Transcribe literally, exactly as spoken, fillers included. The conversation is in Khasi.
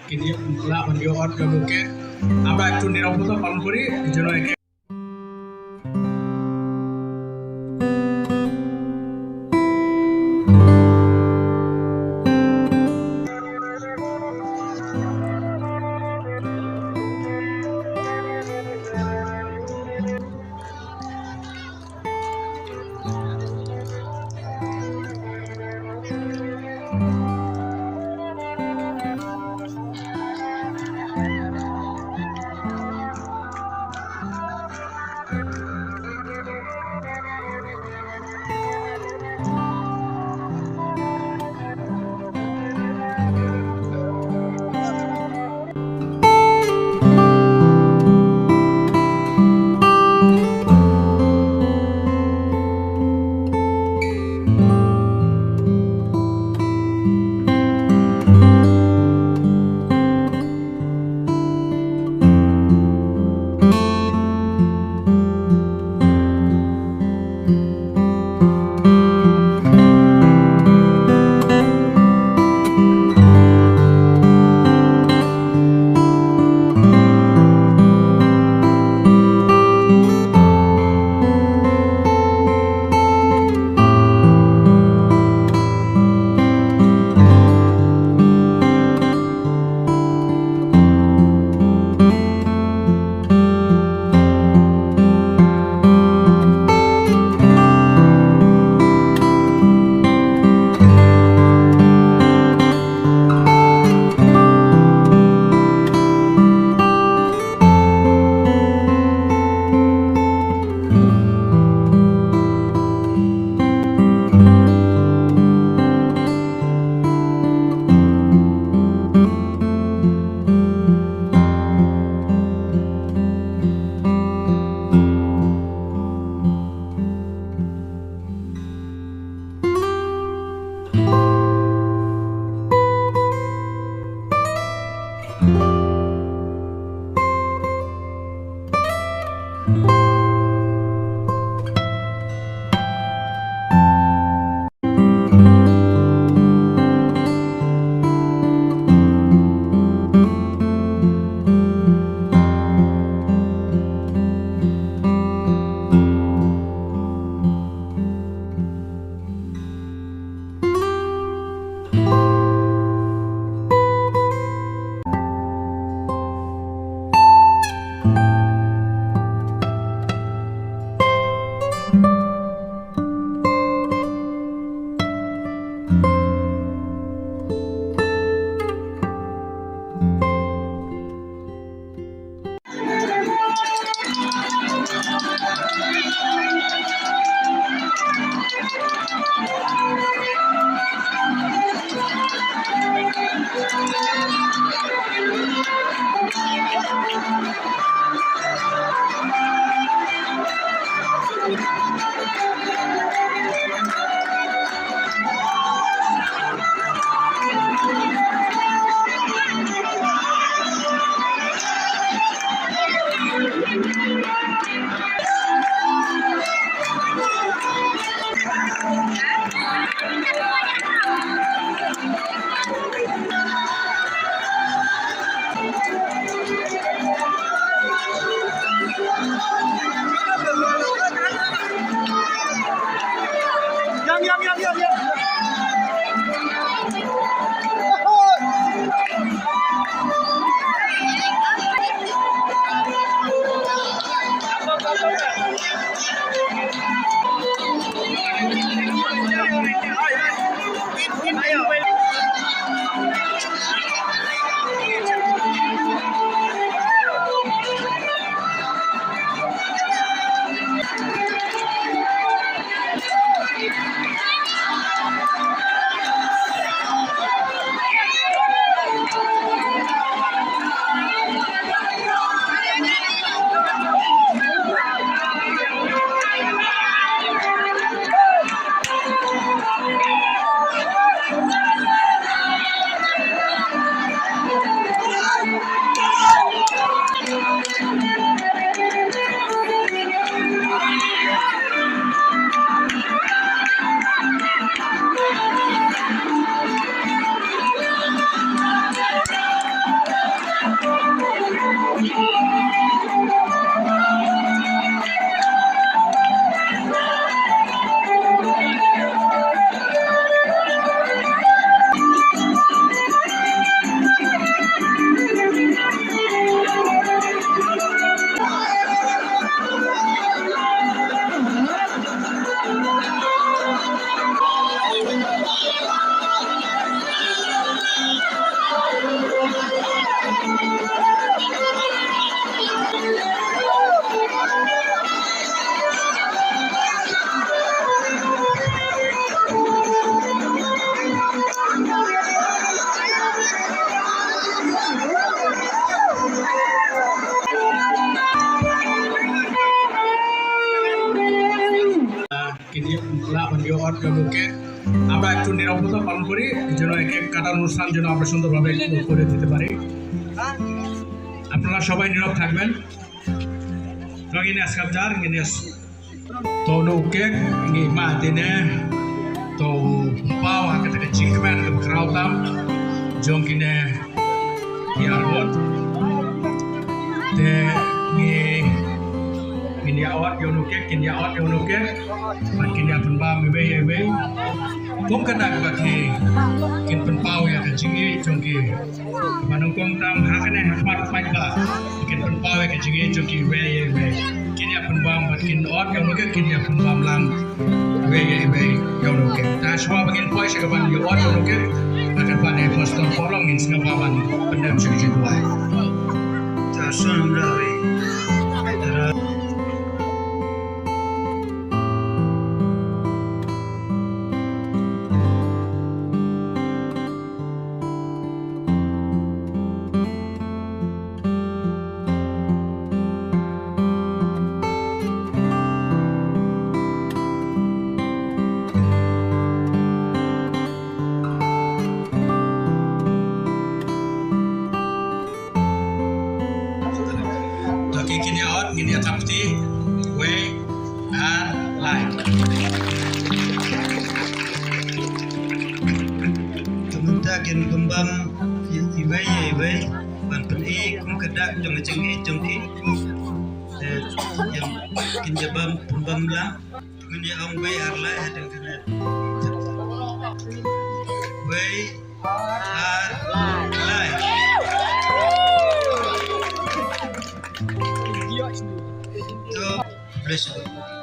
Kini la ban dio ot ka buke. Aba tu ni rabu ta pampuri, jeno eke. আমরা একটু নীরবতা পালন করি, যেন এক এক কাটার অনুষ্ঠান যেন আমরা সুন্দরভাবে করে দিতে পারি। আপনারা সবাই নীরব থাকবেন। Tang ngin ïa skap jar, ngin ïa s-, to no kek, ngi ma tine, to paw ha kata ka jingkmen ka kraw tam jong kine ki arngut. Te ngi, ngin ïa ot ïa uno kek, kin ïa ot ïa uno kek. Bad kin ïa pynbam iwei ïa iwei. Kum ka dak ba ki kin pynpaw ïa ka jingïeit jong ki. Ba nyngkong tam ha kane ha khmat paidbah kin pynpaw ïa ka jingïeit jong ki iwei ïa iwei. Kin ïa pynbam bad kin ot ïa uno kek, kin ïa pynbam lang iwei ïa iwei ïa uno kek. Te shuwa ba ngin poi sha kaban ïa ot ïa uno kek, nga kyrpad ïa i Pastor Polong ngin sngewbha ban pyndem sha ka jingduwai. Te sngewbha. To ki kin ïa ot, ngin ïa thap kti. Wei ar lai. Te mynta kin pynbam iwei ïa iwei ban pyni kum ka dak jong ka jingïeit jong ki. Eh, kin ïa bam, pynbam lang. Ngin ïa ong wei ar lai hadien kane. Wei ar lai. To, bless you.